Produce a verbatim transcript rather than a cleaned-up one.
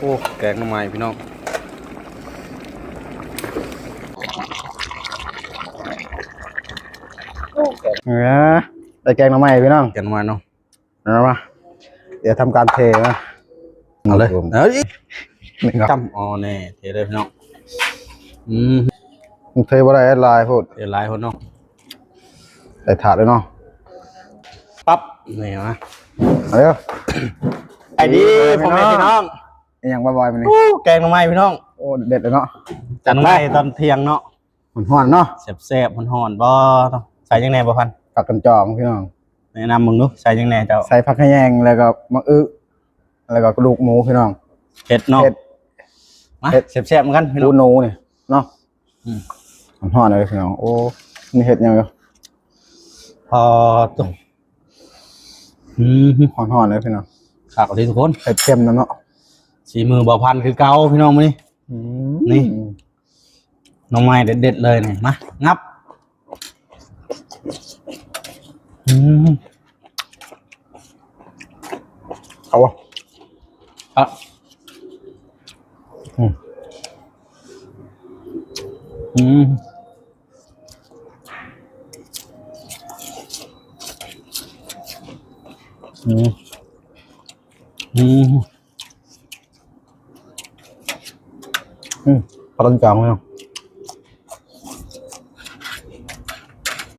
โอ้ แกงหน่อไม้พี่น้อง เออ ได้แกงหน่อไม้พี่น้อง แกงหน่อไม้เนาะ เอามา เดี๋ยวทำการเทนะ เอาเลย ครับผม เอาอีก นี่ครับ จำ อ๋อ แน่ เทเลยพี่น้อง อืม มันเทบ่ได้หลายโพด เทหลายโพดเนาะ ใส่ถาดเลยเนาะ ปั๊บ นี่นะ เอาเร็ว ไอ้ดี พ่อแม่พี่น้อง อหย่างบ่อยๆ มื้อนี้ โอ้ แกงหน่อไม้พี่น้อง โอ้ เด็ดเลยเนาะ จัดไปตอนเที่ยงเนาะ ฮ้อนๆ เนาะ แซ่บๆ ฮ้อนๆ บ่ ใส่หยังแหน่บ่พัน ผักกันจองพี่น้อง แนะนำมึงดู ใส่หยังแหน่เจ้า ใส่ผักขะแยง แล้วก็มะอึ แล้วก็กระดูกหมูพี่น้อง เผ็ดเนาะ เผ็ด มา เผ็ด แซ่บๆ เหมือนกันพี่น้อง หูหนูนี่เนาะ อืม ฮ้อนๆ เลยพี่น้อง โอ้ นี่เห็ดหยังอยู่ พอตัว อืม ฮ้อนๆ เลยพี่น้อง คักเลยทุกคน เผ็ดเค็มนำเนาะ สีมือบ่าวพันคือเก่าพี่น้องมื้อนี้ อืม นี่ หน่อไม้เด็ดๆ เลยนี่ มา งับ อืม เอาวะ อ่ะ อืม อืม อืม อืม อืม ผักกันจองเลยเนาะ